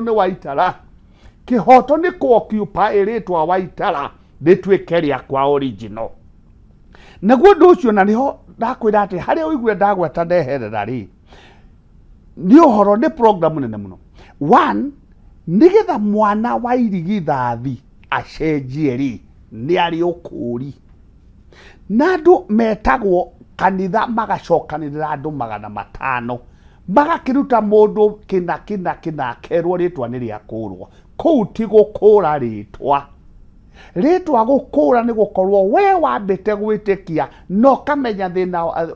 Nĩ Waitara. Kĩhoto nĩ kũ occupy rĩtwa Waitara rĩtuĩke rĩakwa original. Naguo ũndũ ũcio na nĩho ndakwĩra atĩ harĩa ũigue ndagweta ndeherera rĩ, nĩ ũhoro nĩ program nene mũno. One, nĩgetha mwana wa irigithathi acenjie rĩ, nĩ arĩ ũkũũri. Na andũ metagwo kanitha magacokanĩrĩra andũ 500 magakĩruta mũndũ kĩna kĩna kĩna akerwo rĩtwa nĩ rĩakũrwo. Kũu ti gũkũra rĩtwa. Rĩtwa gũkũra nĩ gũkorwo we wambĩte gwĩtĩkia na ũkamenya thĩna,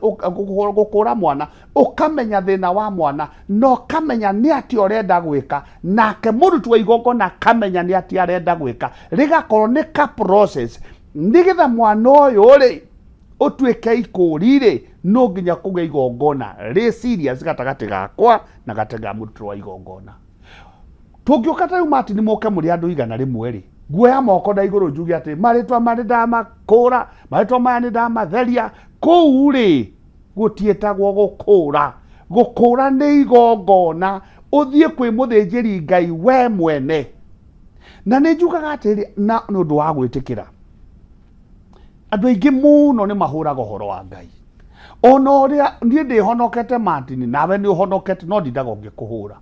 gũkũra mwana, ũkamenya thĩna wa mwana na ũkamenya nĩ atĩa ũrenda gwĩka, nake mũruti wa igongona akamenya nĩ atĩa arenda gwĩka, rĩgakorwo nĩ ka process nĩgetha mwana ũyũ rĩ ũtuĩke ikũri rĩ, no nginya kũgĩa igongona rĩ serious gatagatĩ gakwa na gatagatĩ ga mũrutĩro wa igongona. Tũngĩũka ta rĩu Martin mũke mũrĩ andũ 100 rĩ, nguoya moko na igũrũ njuge atĩ marĩtwa maya nĩ ndamakũra, marĩtwa maya nĩ ndamatheria, kũu rĩ gũtiĩtagwo gũkũra. Gũkũra nĩ igongona, ũthiĩ kwĩ mũthĩnjĩri Ngai we mwene. Na nĩ njugaga atĩrĩ, na nĩ ũndũ wa gwĩtĩkĩra, andũ aingĩ mũno nĩ mahũraga ũhoro wa Ngai. Ona ũrĩa niĩ ndĩhonokete Martin, nawe nĩ ũhonokete, no ndindaga ũngĩkũhũra.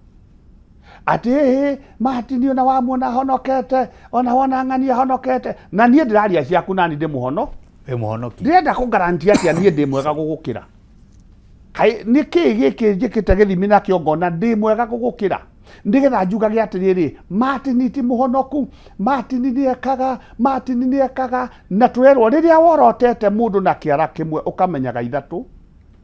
Atĩ ĩhĩ, Martin ona wamuona ahonokete, ona wona ng'ani ahonokete, na niĩ ndĩraria ciaku nani ndĩ mũhono. Wĩ mũhonoki. Ndĩrenda kũ guarantee atĩa niĩ ndĩ mwega gũgũkĩra. Kaĩ nĩ kĩĩ gĩkĩ njĩkĩte gĩthimi nakĩo ngona ndĩ mwega gũgũkĩra? Nĩgetha njugage atĩrĩrĩ, Martin ti mũhonoku, Martin nĩekaga, Martin nĩekaga, na tũrerwo rĩrĩa worotete mũndũ na kĩara kĩmwe ũkamenyaga ithatũ.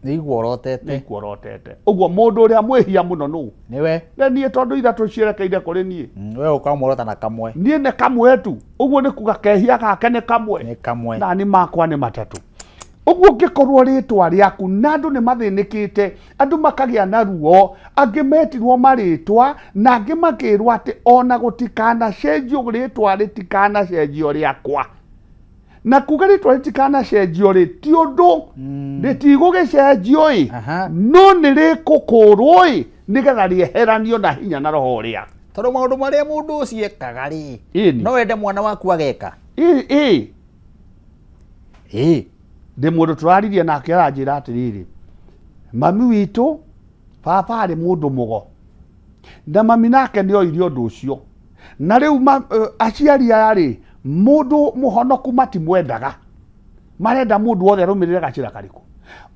Nĩ iguorotete. Nĩ ikuorotete. Ũguo mũndũ ũrĩa mwĩhia mũno nũ? Nĩwe. Nĩ niĩ tondũ ithatũ cierekeire kũrĩ niĩ. We ũkamworota na kamwe. Niĩ nĩ kamwe tu. Ũguo nĩ kuga kehia gake nĩ kamwe. Nĩ kamwe. Na nĩ makwa nĩ matatũ. Ũguo ũngĩkorwo rĩtwa rĩaku na andũ nĩ mathĩnĩkĩte, andũ makagĩa na ruo, angĩ metirwo marĩtwa na angĩ makĩrwo atĩ ona gũtikanacenjio rĩtwa rĩtikanacenjio rĩakwa. Na kuga rĩtwa rĩtikanacenjio rĩ ti ũndũ, rĩtigũgĩcenjio ĩ, no nĩ rĩkũkũrwo ĩ, nĩgetha rĩeheranio na hinya na roho ũrĩa. Tondũ maũndũ marĩa mũndũ ũcio ekaga rĩ, no wende mwana waku ageka? Ĩ. Ĩ. Ndĩ mũndũ tũraririe nake aranjĩra atĩrĩrĩ, mami witũ baba arĩ mũndũ mũgo, na mami nake nĩ oire ũndũ ũcio, na rĩu aciari aya rĩ, mũndũ mũhonoku matimwendaga, marenda mũndũ wothe arũmĩrĩre gacĩra karĩkũ.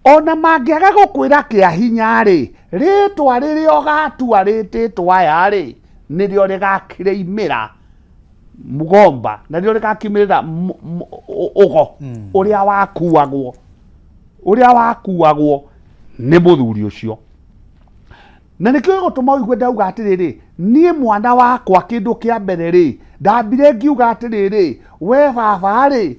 Ona mangĩaga gũkwĩra kĩa hinya rĩ, rĩtwa rĩrĩa ũgatua rĩtĩtwo aya rĩ, nĩrĩo rĩgakĩrĩimĩra mugomba, na nĩrĩo rĩgakiumĩrĩra ũgo ũrĩa wakuagwo, ũrĩa wakuagwo nĩ mũthuri ũcio. Na nĩkĩo gĩgũtũma ũigue ndauga atĩrĩrĩ, niĩ mwana wakwa kĩndũ kĩa mbere rĩ, ndambire ngiuga atĩrĩrĩ, we baba rĩ,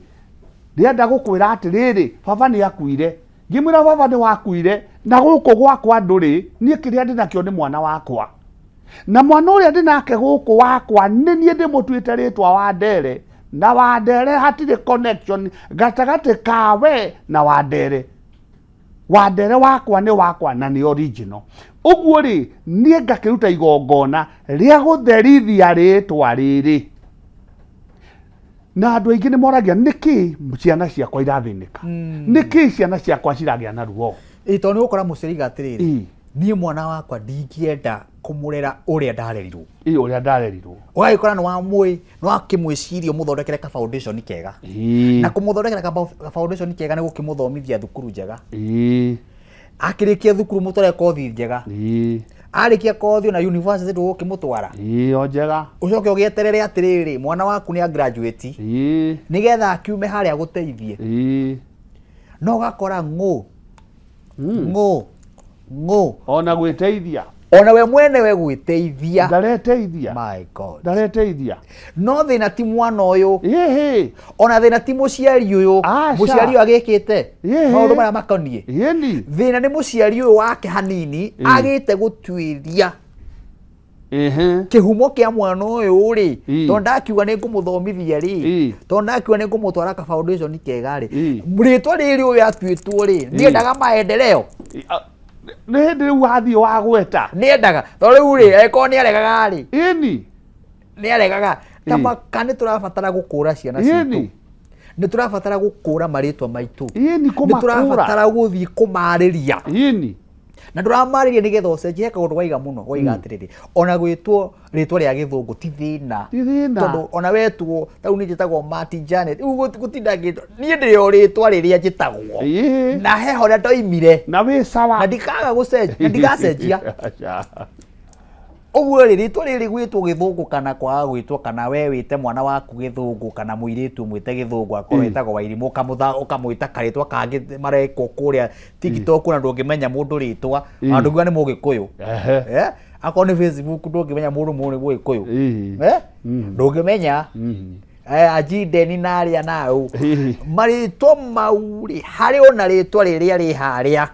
ndĩrenda gũkwĩra atĩrĩrĩ, baba nĩ akuire. Ngĩmwĩra baba nĩ wakuire, na gũkũ gwakwa ndũrĩ, niĩ kĩrĩa ndĩnakĩo nĩ mwana wakwa. Na mwana ũrĩa ndĩnake gũkũ wakwa, nĩ niĩ ndĩmũtuĩte rĩtwa Wandere, na Wandere hatirĩ connection gatagatĩ ka we na Wandere. Wandere wakwa nĩ wakwa na nĩ original. Ũguo rĩ, niĩ ngakĩruta igongona rĩa gũtherithia rĩtwa rĩrĩ. Na andũ aingĩ nĩ moragia nĩkĩ ciana ciakwa irathĩnĩka, nĩkĩ ciana ciakwa ciragĩa na ruo. Ĩ, tondũ nĩ ũgũkora mũciari auga atĩrĩrĩ, niĩ mwana wakwa ndingĩenda kũmũrera ũrĩa ndarerirwo. Ĩ, ũrĩa ndarerirwo. Ũgagĩkora nĩ wamũĩ, nĩ wakĩmwĩciria ũmũthondekere ka foundation kega. Na kũmũthondekera ka foundation kega nĩ gũkĩmũthomithia thukuru njega. Akĩrĩkia thukuru mũtware kothi njega. Arĩkia kothi ona university ndũgũkĩmũtwara. O njega. Ũcoke ũgĩeterere atĩrĩrĩ, mwana waku nĩ a graduate. Nĩgetha akiume harĩa agũteithie. No ũgakora ng'ũ. Ng'ũ. Ng'ũ. Ona gwĩteithia. Ona we mwene we gwĩteithia. Ndareteithia. My God. Ndareteithia. No thĩna ti mwana ũyũ. Ĩhĩ. Ona thĩna ti mũciari ũyũ. Aca. Mũciari ũyũ agĩkĩte Ĩhĩ. maũndũ marĩa makoniĩ. Ĩni. Thĩna nĩ mũciari ũyũ wake hanini agĩte gũtuĩria kĩhumo kĩa mwana ũyũ rĩ, tondũ ndakiuga nĩ ngũmũthomithia rĩ, tondũ ndakiuga nĩ ngũmũtwara ka foundation kega rĩ, rĩtwa rĩrĩ ũyũ atuĩtwo rĩ, ndiendaga maendeleo. Nĩ hĩndĩ rĩu wathiĩ wagweta. Nĩ endaga tondũ rĩu rĩ, angĩkorwo nĩ aregaga rĩ, nĩ aregaga ta maka. Nĩ tũrabatara gũkũra ciana citũ. Nĩ tũrabatara gũkũra marĩtwa maitũ. Nĩ kũmakũra. Tũrabatara gũthiĩ kũmarĩria. Na ndũramarĩria nĩgetha ũcenjie. He kaũndũ waiga mũno, waiga atĩrĩrĩ, ona gwĩtwo rĩtwa rĩa gĩthũngũ ti thĩna. Ti thĩna. Tondũ ona wetwo ta rĩu niĩ njĩtagwo Martin Janet, rĩu gũtinda ngĩtwo niĩ ndĩ o rĩtwa rĩrĩa njĩtagwo na he harĩa ndoimire. Na wĩ sawa. Na ndikaga gũcenjia, na ndigacenjia. Aca. Ũguo rĩ, rĩtwa rĩrĩ gwĩtwo gĩthũngũ kana kwaga gwĩtwo, kana we wĩte mwana waku gĩthũngũ kana mũirĩtu ũmwĩte gĩthũngũ, akorwo ĩtagwo Wairimũ, ũkamwĩta karĩtwa kangĩ marekwo kũrĩa TikTok, na ndũngĩmenya mũndũ rĩtwa, ona ndũngiuga nĩ Mũgĩkũyũ. Eh? Akorwo nĩ Facebook, ndũngĩmenya mũndũ nĩ Mũgĩkũyũ. Eh? Ndũngĩmenya. Eh, ajindeni na arĩa nau. Marĩtwa mau rĩ, harĩ ona rĩtwa rĩrĩa rĩ harĩa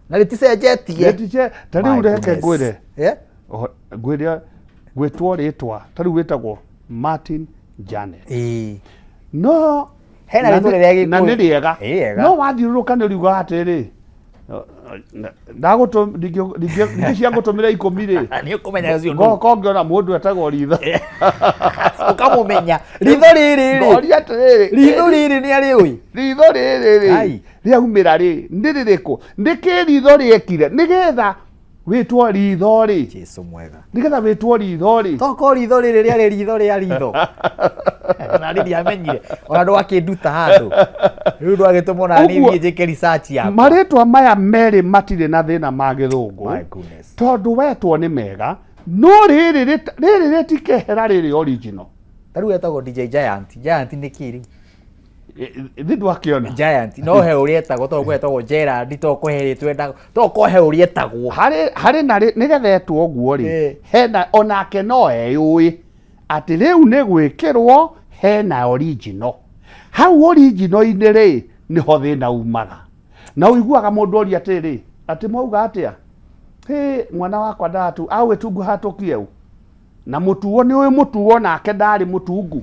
na rĩticenjetie. Rĩtice ta rĩu My reke goodness. ngwĩre. Eh? Ngwĩre gwĩtwo rĩtwa ta rĩu wĩtagwo Martin Janet. No Hena na rĩtwa rĩrĩa na Gĩkũyũ. nĩ rĩega. Ĩ, rĩega. No wathiũrũrũka nĩ riugaga atĩrĩ, ndagũtũ cia ngũtũmĩra 10 rĩ, Nĩ ũkũmenya ũcio nũ. Ngoka ũngĩona mũndũ etagwo ritho. Ũkamũmenya ritho rĩrĩ rĩ. Ngoria atĩrĩrĩ, Ritho rĩrĩ nĩ arĩũĩ. Ritho rĩrĩ rĩ Ai. rĩaumĩra rĩ, nĩ rĩrĩkũ? Nĩkĩ ritho rĩekire nĩgetha wĩtwo ritho rĩ? Jesu mwega. Nĩgetha wĩtwo ritho rĩ. Toko ritho rĩrĩ rĩarĩ ritho rĩa ritho na niĩ ndiamenyire, ona ndwakĩnduta handũ rĩu ndwagĩtũma ona niĩ Ũguo- thiĩ njĩke research yakwa. Marĩtwa maya merĩ matirĩ na thĩna ma gĩthũngũ. My goodness. Tondũ wetwo nĩ mega, no rĩrĩ rĩrĩ rĩtikehera rĩrĩ original. Ta rĩu etagwo DJ Giant. Giant nĩ kĩ rĩu? Thĩ ndwakĩona. Giant no he ũrĩa etagwo, to kũhe etagwo Gerard, to kũhe rĩtwa etagwo, to kũhe ũrĩa etagwo. Harĩ na nĩgetha etwo ũguo rĩ, hena onake no eyũĩ atĩ rĩu nĩ gwĩkĩrwo hena original. Hau original-inĩ rĩ, nĩho thĩna umaga. Na ũiguaga mũndũ oria atĩrĩ, atĩ mwauga atĩa? Hĩ, mwana wakwa ndatu agwĩtungu hatũkie ũ? Na mũtuo nĩ ũĩ mũtuo nake ndarĩ mũtungu.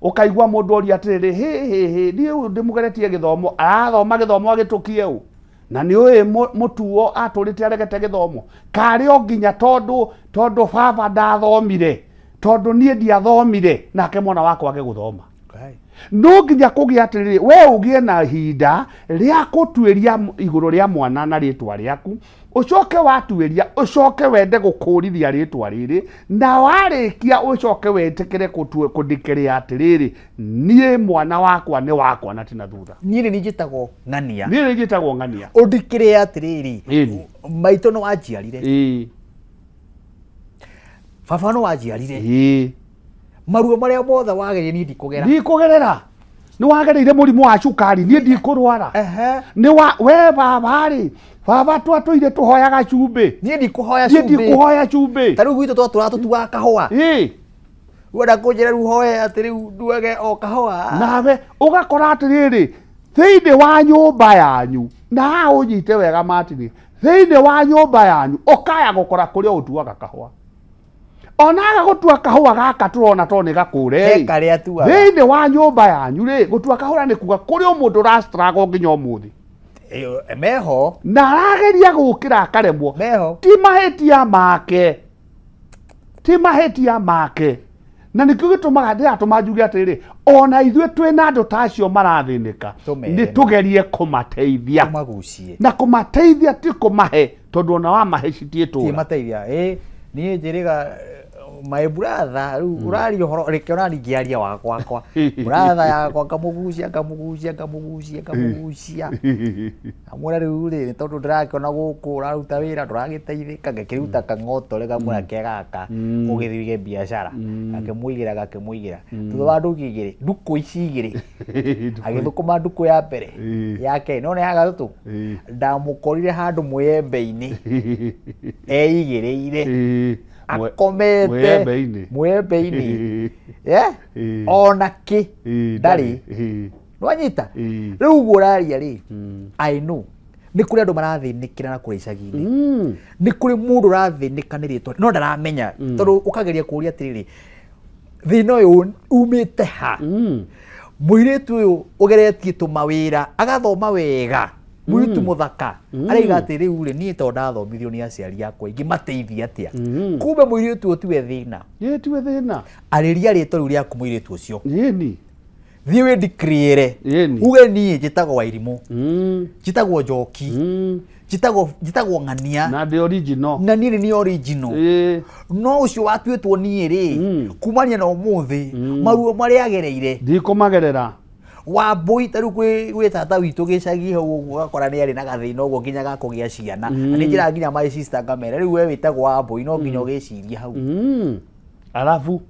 Ũkaigua mũndũ oria atĩrĩrĩ, hĩ hĩ hĩ, niĩ ũyũ ndĩmũgeretie gĩthomo, arathoma gĩthomo agĩtũkie ũ? Na nĩ ũĩ mũtuo atũrĩte aregete gĩthomo. Karĩ o nginya tondũ baba ndathomire, tondũ niĩ ndiathomire, nake mwana wakwa age gũthoma. No nginya kũgĩa atĩrĩrĩ, we ũgĩe na ihinda rĩa gũtuĩria igũrũ rĩa mwana na rĩtwa rĩaku, ũcoke watuĩria, ũcoke wende gũkũrithia rĩtwa rĩrĩ, na warĩkia ũcoke wetĩkĩre kũndĩkĩrĩa atĩrĩrĩ, niĩ mwana wakwa nĩ wakwa na tina thutha. Niĩ nĩ njĩtagwo Ng'ania. Niĩ nĩ njĩtagwo Ng'ania. Ũndikĩrĩe atĩrĩrĩ, maitũ nĩ wanjiarire, baba nĩ wanjiarire, maruo marĩa mothe wagereire niĩ ndikũgera. Ndikũgerera. Nĩ wagereire mũrimũ wa cukari, niĩ ndikũrwara. Nĩ wa we baba rĩ, baba twatũire tũhoyaga cumbĩ. Niĩ ndikũhoya Niĩ cumbĩ. ndikũhoya cumbĩ. Ta rĩu gwitũ twatũraga tũtuaga kahũa. Wenda kũnjĩra rĩu hoe atĩ rĩu nduage o kahũa? Nawe ũgakora atĩrĩrĩ, thĩinĩ wa nyũmba yanyu, na haha ũnyite wega Martin, thĩinĩ wa nyũmba yanyu ũkaya gũkora kũrĩa ũtuaga kahũa. Ona aga gũtua kahũa gaka tũrona to nĩ gakũre He rĩ. karĩa atuaga. Thĩinĩ wa nyũmba yanyu rĩ, gũtua kahũa nĩ kuga kũrĩ o mũndũ ũra struggle nginya ũmũthĩ. Meho. Na arageria gũkĩra akaremwo. Meho. Ti mahĩtia make. Ti mahĩtia make. Na nĩkĩo gĩtũmaga ndĩratũma njuge atĩrĩrĩ, ona ithuĩ twĩna andũ ta acio marathĩnĩka, Tũmere. nĩ tũgerie kũmateithia. Tũmagucie. Na kũmateithia ti kũmahe, tondũ ona wamahe citiĩtũra. Ti mateithia. Niĩ njĩrĩga my brother, rĩu ũraria ũhoro, reke ona niĩ ngĩaria wakwa. Brother yakwa ngamũgucia, ngamũgucia, ngamũgucia, ngamũgucia. Ngamwĩra rĩu rĩ, nĩ tondũ ndĩrakĩona gũkũ ũraruta wĩra ndũragĩteithĩka, ngakĩruta kang'otore ngamwĩra ke gaka ũgĩthiĩ ũige biacara. Ngakĩmũigĩra, ngakĩmũigĩra. Thutha wa ndukũ igĩrĩ, ndukũ ici igĩrĩ, agĩthũkũma ndukũ ya mbere, ya kerĩ, nĩwona ya gatatũ, ndamũkorire handũ mũembe-inĩ eigĩrĩire, akomete Mũembe-inĩ. Mũembe-inĩ. Ona kĩ ndarĩ. Nĩwanyita? Rĩu ũguo ũraria rĩ, I know nĩ kũrĩ andũ marathĩnĩkĩra na kũrĩa icagi-inĩ. Nĩ kũrĩ mũndũ ũrathĩnĩka nĩ rĩtwa no ndaramenya, tondũ ũkageria kũũria atĩrĩrĩ, thĩna ũyũ umĩte ha? Mũirĩtu ũyũ ũgeretie tũmawĩra agathoma wega. Mũirĩtu mũthaka araiga atĩ rĩu rĩ, niĩ tondũ ndathomithio nĩ aciari akwa ingĩmateithia atĩa? Kumbe mũirĩtu ũyũ tiwe thĩna. Ĩĩ, tiwe thĩna. Arĩria rĩtwa rĩu rĩaku mũirĩtu ũcio. Ĩni. Thiĩ wĩ declare. Ĩni. Uge niĩ njĩtagwo Wairimũ, njĩtagwo Njoki, njĩtagwo Ng'ania. Na ndĩ original. Na niĩ nĩ niĩ original. Ĩĩ. No ũcio watuĩtwo niĩ rĩ, kumania na ũmũthĩ, maruo marĩa agereire ndikũmagerera. Wambũi ta rĩu gwĩ tata witũ gĩcagi hau ũguo, ũgakora nĩ arĩ na gathĩna ũguo nginya ga kũgĩa ciana. Na nĩ njĩraga nginya my sister ngamera, rĩu we wĩtagwo Wambũi, no nginya ũgĩcirie hau. Arabu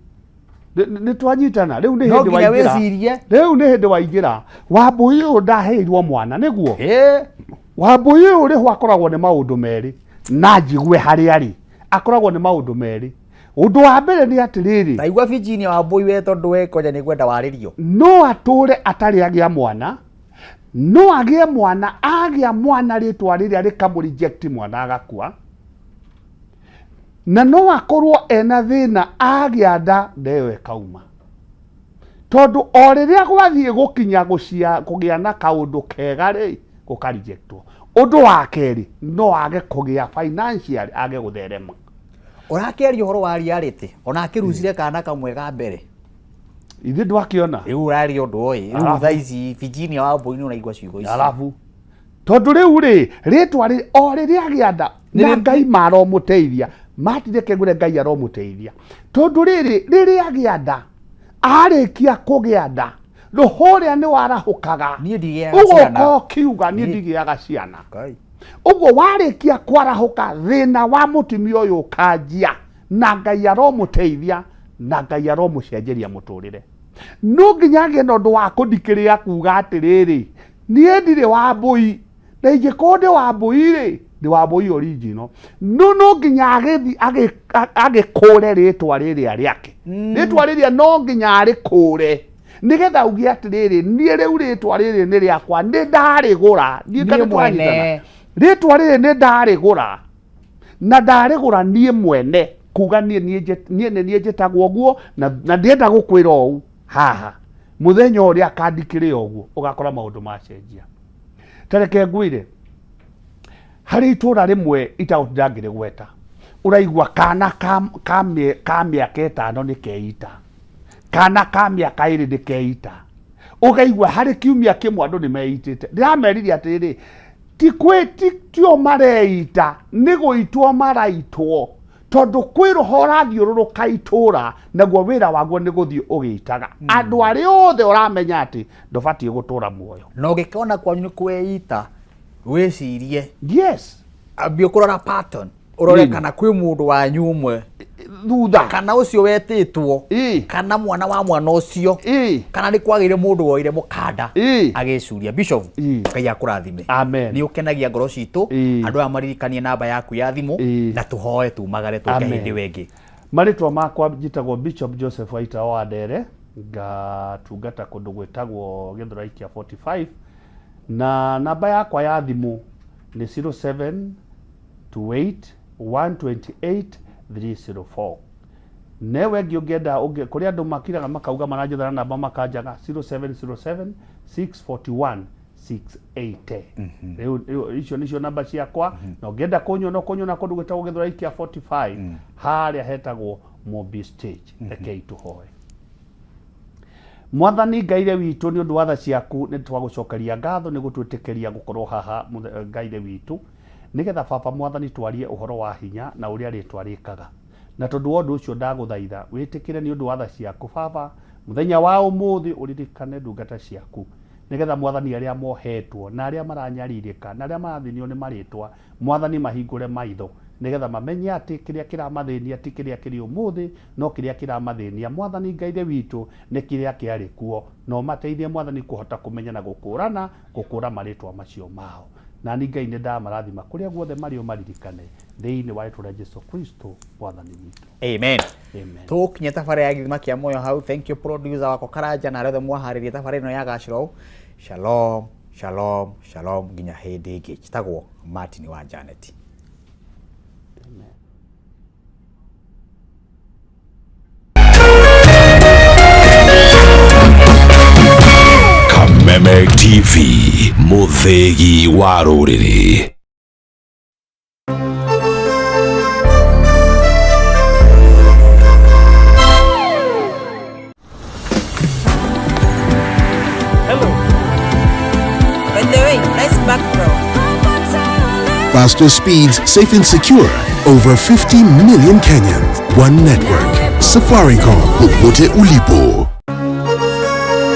nĩ twanyitana rĩu nĩ No hĩndĩ nginya waingĩra. wĩcirie. Rĩu nĩ hĩndĩ waingĩra. Wambũi ũyũ ndaheirwo mwana nĩguo. Ĩĩ. Wambũi ũyũ ũrĩ ho akoragwo nĩ maũndũ merĩ, na njigue harĩa arĩ akoragwo nĩ maũndũ merĩ. Ũndũ wa mbere nĩ atĩrĩrĩ, Taigua Virginia Wambũi we, tondũ we kwanja nĩ ngwenda warĩrio. No atũre atarĩ agĩa mwana, no agĩe mwana, agĩa mwana rĩtwa rĩrĩa rĩkamũ reject, mwana agakua, na no akorwo ena thĩna agĩa nda, nda ĩyo ĩkauma, tondũ o rĩrĩa gwathiĩ gũkinya kũgĩa na kaũndũ kega rĩ, gũkarejectwo. Ũndũ wa kerĩ, no age kũgĩa financial, age gũtherema. Ũrakĩaria ũhoro wa reality, ona akĩrucire kana kamwe ga mbere. Ithuĩ ndwakĩona. Rĩu ũraria ũndũ ũyũ rĩu. Arabu. Thaa ici Virginia Wambũi nĩ ũraigua ciugo ici. Arabu tondũ rĩu rĩ, rĩtwa rĩ o rĩrĩa agĩa nda na Ngai maromũteithia, matireke ngwĩre Ngai aromũteithia, tondũ rĩrĩ rĩrĩa agĩa nda, arĩkia kũgĩa nda, roho ũrĩa nĩ warahũkaga. Niĩ ndigĩaga ũgoka ciana. Ũkiuga niĩ ndigĩaga ciana. Ngai. Ũguo warĩkia kwarahũka, thĩna wa mũtumia ũyũ ũkanjia, na Ngai aromũteithia na Ngai aromũcenjeria mũtũrĩre. No nginya agĩe na ũndũ wa kũndikĩrĩa kuga atĩrĩrĩ, niĩ ndirĩ wa mbũi, na ingĩkorwo ndĩ wa mbũi rĩ, ndĩ wa mbũi original. No nginya agĩthi agĩkũre rĩtwa rĩrĩa rĩake. Rĩtwa rĩrĩa no nginya arĩkũre nĩgetha auge atĩrĩrĩ, niĩ rĩu rĩtwa rĩrĩ nĩ rĩakwa, nĩ ndarĩgũra niĩ. Niĩ Kana twanyitana? Mwene. Rĩtwa rĩrĩ nĩ ndarĩgũra, na ndarĩgũra niĩ mwene, kuga niĩ nĩ niĩ njĩtagwo ũguo, na ndĩrenda gũkwĩra ũũ haha, mũthenya ũrĩa akandikĩrĩa ũguo, ũgakora maũndũ macenjia. Ta reke ngwĩre, harĩ itũra rĩmwe itagũtinda ngĩrĩgweta, ũraigua kana ka mĩaka 5 nĩ keita, kana ka mĩaka 2 nĩ keita, ũkaigua harĩ kiumia kĩmwe andũ nĩ meitĩte. Ndĩramerire atĩrĩrĩ, ti kwĩ ti tio mareita, nĩ gũitwo maraitwo, tondũ kwĩ roho ũrathiũrũrũka itũra, naguo wĩra waguo nĩ gũthiĩ ũgĩitaga andũ arĩa othe ũramenya atĩ ndũbatiĩ gũtũra muoyo. Na ũngĩkona kwanyu nĩ kweita, wĩcirie, ambia ũkũrora pattern, ũrore kana kwĩ mũndũ wanyu ũmwe thutha kana ũcio wetĩtwo, kana mwana wa mwana ũcio, kana nĩ kwagĩire mũndũ woire mũkanda agĩcuria. Bishop, Ngai akũrathime. Amen. Nĩ ũkenagia ngoro citũ. Andũ aya maririkanie namba yaku ya thimũ, na tũhoe tumagare tũke Amen. hĩndĩ ĩyo ĩngĩ. Marĩtwa makwa njĩtagwo Bishop Joseph Waita wa Ndere, ngatungata kũndũ gwĩtagwo Gĩthũrai kĩa 45, na namba yakwa ya thimũ nĩ 0728 128 304. Newe ĩngĩ ũngĩenda kũrĩ andũ makiraga makauga maranjethera namba makanjaga, 0707 641 680. Rĩu icio nĩcio namba ciakwa, na ũngĩenda kũnyona, ũkũnyona kũndũ gwĩtagwo Gĩthũrai kĩa 45, harĩa hetagwo Mobi Stage. Rekei tũhoe. Mwathani Ngai Ithe witũ, nĩ ũndũ wa tha ciaku nĩ twagũcokeria ngatho nĩ gũtwĩtĩkĩria gũkorwo haha, Ngai Ithe witũ, nĩgetha Baba Mwathani twarie ũhoro wa hinya na ũrĩa rĩtwa rĩkaga. Na tondũ wa ũndũ ũcio ndagũthaitha wĩtĩkĩre nĩ ũndũ wa tha ciaku, Baba, mũthenya wa ũmũthĩ ũririkane ndungata ciaku, nĩgetha Mwathani arĩa mohetwo na arĩa maranyarirĩka na arĩa marathĩnio nĩ marĩtwa, Mwathani mahingũre maitho nĩgetha mamenye atĩ kĩrĩa kĩramathĩnia ti kĩrĩa kĩrĩ ũmũthĩ, no kĩrĩa kĩramathĩnia, Mwathani Ngai Ithe witũ, nĩ kĩrĩa kĩarĩ kuo, na ũmateithie Mwathani kũhota kũmenya na gũkũrana gũkũra marĩtwa macio mao. Na ni Ngai nĩ ndamarathima kũrĩa guothe marĩ, ũmaririkane thĩinĩ wa rĩtwa rĩa Jesu Kristo Mwathani witũ. Amen. Amen. Tũgũkinyia tabarĩra ya gĩthima kĩa muoyo hau. Thank you producer wakwa Karanja na arĩa othe mwaharĩria tabarĩra ĩno ya gacĩra. Shalom, shalom, shalom, nginya hĩndĩ ĩngĩ. Njĩtagwo Martin wa Janet. Amen. Kameme. Kameme TV, mũthĩgi wa rũrĩrĩ. By the way, nice background. Faster speeds, safe and secure. Over 50 million Kenyans. One network. Safaricom. Popote ulipo.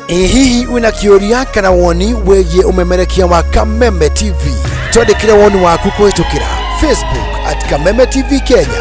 Ĩ hihi wĩna kĩũria kana woni wĩgiĩ ũmemerekia wa Kameme TV? Twandĩkĩre woni waku kũhĩtũkĩra Facebook at Kameme TV Kenya.